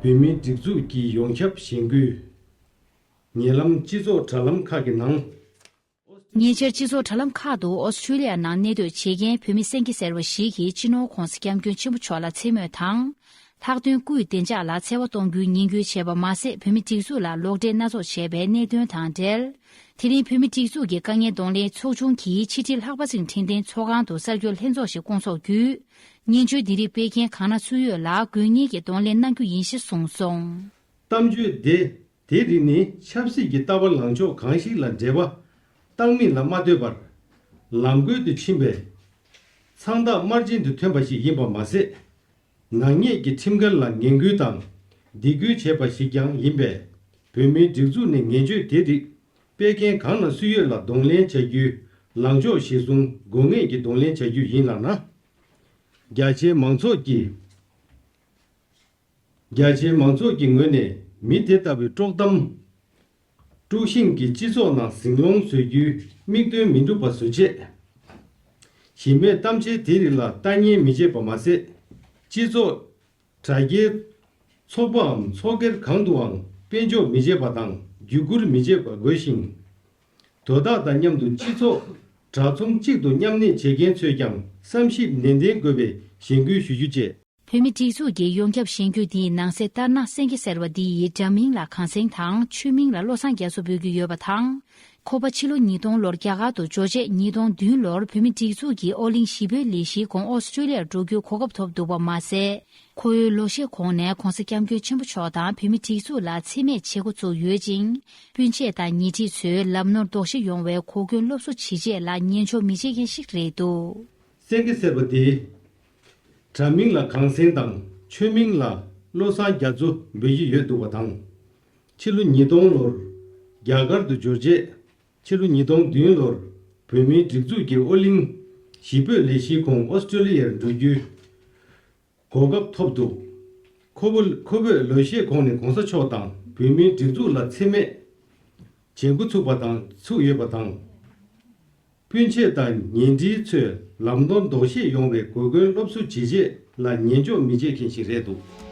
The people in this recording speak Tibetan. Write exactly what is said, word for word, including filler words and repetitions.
བོད་མིའི་སྒྲིག་འཛུགས་ཀྱི་ཡོངས་ཁྱབ་གཞེན་སྐུལ། ཉེ་ལམ་སྤྱི་ཚོགས་དྲ་ལམ་ཁག་གི་ནང་། ཉེ་ཆར་སྤྱི་ཚོགས་དྲ་ལམ་ཁག་ཏུ་ཨོ་སི་ཁྲུ་ལི་ཡ་ནང་གནས་སྡོད་བྱེད་མཁན་བོད་མི་སེང་གེ་ཟེར་བ་ཞིག་གིས་སྤྱི་ནོར་༧གོང་ས་༧སྐྱབས་མགོན་ཆེན་པོ་མཆོག་ལ་མཚན་སྨོད་དང་། ལྷག་དོན་སྐུའི་བདེ་འཇགས་ལ་འཚེ་བ་གཏོང་རྒྱུའི་ངན་སྐུལ་བྱས་པ་མ་ཟད། བོད་མི་སྒྲིག་འཛུགས་ལ་ལོག་འགྲེལ་སྣ་ཚོགས་བྱས་པའི་གནད་དོན་དང་འབྲེལ། དེ་རིང་བོད་མི་སྒྲིག་འཛུགས་ཀྱི་དཀའ་ངལ་གདོང་ལེན་ཚོགས་ཆུང་གིས་ཕྱི་དྲིལ་ལྷག་པ་སེང་འཕྲིན་ལྡན་ཚོགས་ཁང་དུ་གསར་འགོད་ལྷན་ཚོགས་ཤིག་བསྐོང་ཚོགས་བརྒྱུད། སྙན་ཞུ་འདི་རིགས་སྤེལ་མཁན་གང་ན་སུ་ཡོད་ལ་དགོས་ངེས་ཀྱི་གདོང་ལེན་གནང་རྒྱུ་ཡིན་ཞེས་གསུངས་སོང་། གཏམ་བརྗོད་དེ། དེ་རིགས་ནི་ཆབ་སྲིད་ཀྱི་ལྟ་བ་ལངས་ཕྱོགས་གང་ཞིག་ལ་འབྲེལ་བ་བཏང་མིན་ལ་མ་ལྟོས་པར། ལམ་བཀོད་དུ་ཕྱིན་པས། མཚང་རྟགས་དམར་རྗེན་དུ་ཐོན་པ་ཞིག་ཡིན་པ་མ་ཟད། ནག་ཉེས་ཀྱི་ཁྲིམས་འགལ་ལ་ངན་སྐུལ་དང་སྡིགས་སྐུལ་བྱས་པ་ཞིག་ཀྱང་ཡིན་པས། བོད་མིའི་སྒྲིག་འཛུགས་ནས་ངན་བྱུས་དེ་རིགས་སྤེལ་མཁན་གང་ན་སུ་ཡོད་ལ་གདོང་ལེན་བྱ་རྒྱུའི་ལངས་ཕྱོགས་གཞིར་བཟུང་དགོས་ངེས་ཀྱི་གདོང་ལེན་བྱ་རྒྱུ་ཡིན་ལགས་ན། རྒྱ་ཆེའི་མང་ཚོགས་ཀྱིས། རྒྱ་ཆེའི་མང་ཚོགས་ཀྱི་ངོས་ནས་མི་དེ་ལྟ་བུའི་དཀྲོག་གཏམ། དཀྲུག་ཤིང་གིས་སྤྱི་ཚོགས་ནང་ཟིང་སློང་བཟོ་རྒྱུའི་དམིགས་དོན་མི་འགྲུབ་པ་བཟོ་ཆེད། གཞི་མེད་གཏམ་འཆལ་དེ་རིགས་ལ་ལྟ་ཉན་མི་བྱེད་པ་མ་ཟད། སྤྱི་ཚོགས། དྲ་རྒྱའི་ཚོགས་པའམ་ཚོགས་སྒེར་གང་དུའང་དཔལ་འབྱོར་མི་བྱེད་པ་དང་བརྒྱུད་བསྐུར་མི་བྱེད་པ་དགོས་ཤིང་། དོ་བདག་དང་མཉམ་དུ་སྤྱི་ཚོགས་དྲ་ཚོམས་གཅིག་ཏུ་མཉམ་གནས་བྱེད་མཁན་ཚོས་ཀྱང་བསམ་ཞིབ་ནན་ཏན་དགོས་པའི་གཞེན་སྐུལ་ཞུ་རྒྱུ་བཅས། བོད་མི་སྒྲིག་འཛུགས་ཀྱི་ཡོངས་ཁྱབ་གཞེན་སྐུལ་འདིའི་ནང་གསེས་ལྟར་ན། སེང་གེ་ཟེར་བ་འདི་ཡི་འདྲ་མིང་ལ་གངས་སེང་དང་ཆོས་མིང་ལ་བློ་བཟང་རྒྱ་མཚོ་འབོད་ཀྱི་ཡོད་པ་དང་། ཁོ་པ་ཕྱི་ལོ་ཉིས་སྟོང་ལོར་རྒྱ་གར་དུ་འབྱོར་རྗེས་ཉིས་སྟོང་བདུན་ལོར་བོད་མི་སྒྲིག་འཛུགས་ཀྱི་ཨོ་གླིང་གཞིས་སྤོའི་ལས་གཞིའི་གོང་ཨོ་སི་ཁྲུ་ལི་ཡར་འགྲོ་རྒྱུའི་གོ་སྐབས་ཐོབ་འདུག་པ་མ་ཟད། ཁོ་བོའི་ལོ་ཤས་གོང་ནས་༧གོང་ས་༧སྐྱབས་མགོན་ཆེན་པོ་མཆོག་དང་བོད་མི་སྒྲིག་འཛུགས་ལ་མཚན་སྨད་བྱེད་འགོ་བཙུགས་ཡོད་ཅིང་། སྤུན་མཆེད་དང་ཉེ་འཁྲིས་ཚོས་ལམ་ནོར་ལྡོག་ཤེས་ཡོང་བའི་གོ་སྐོན་སློབ་གསོ་བྱེད་ཆེད་ལ་ཉན་འཇོག་མི་བྱེད་མཁན་ཞིག་རེད་འདུག། སེང་གེ་ཟེར་བ་དེ། དྲ་མིང་ལ་གངས་སེང་དང་ཆོས་མིང་ལ་བློ་བཟང་རྒྱ་མཚོ་འབོད་ཀྱི་ཡོད་འདུག་པ་དང་། ཕྱི་ལོ་ཉིས་སྟོང་ལོར་རྒྱ་གར་དུ་འབྱོར་རྗེས། ཕྱི་ལོ་ཉིས་སྟོང་བདུན་ལོར་བོད་མིའི་སྒྲིག་འཛུགས་ཀྱི་ཨོ་གླིང་གཞིས་སྤོས་ལས་གཞིའི་གོང་ཨོ་སི་ཀྲོ་ལི་ཡར་འགྲོ་རྒྱུའི་གོ་སྐབས་ཐོབ་འདུག། ཁོ་བོ་ཁོ་བོས་ལོ་ཤས་གོང་ནས་གོང་ས་མཆོག་དང་བོད་མིའི་སྒྲིག་འཛུགས་ལ་མཚན་སྨད་བྱེད་འགོ་ཚུགས་པ་དང་ཚུགས་ཡོད་པ་དང་། སྤུན་མཆེད་དང་ཉེ་འཁྲིས་ཚོས་ལམ་སྟོན་ལྡོག་ཤེས་ཡོང་བའི་གོ་སྐོན་སློབ་གསོ་བྱེད་ཆེད་ལ་ཉན་འཇོག་མི་བྱེད་མཁན་ཞིག་རེད་འདུག།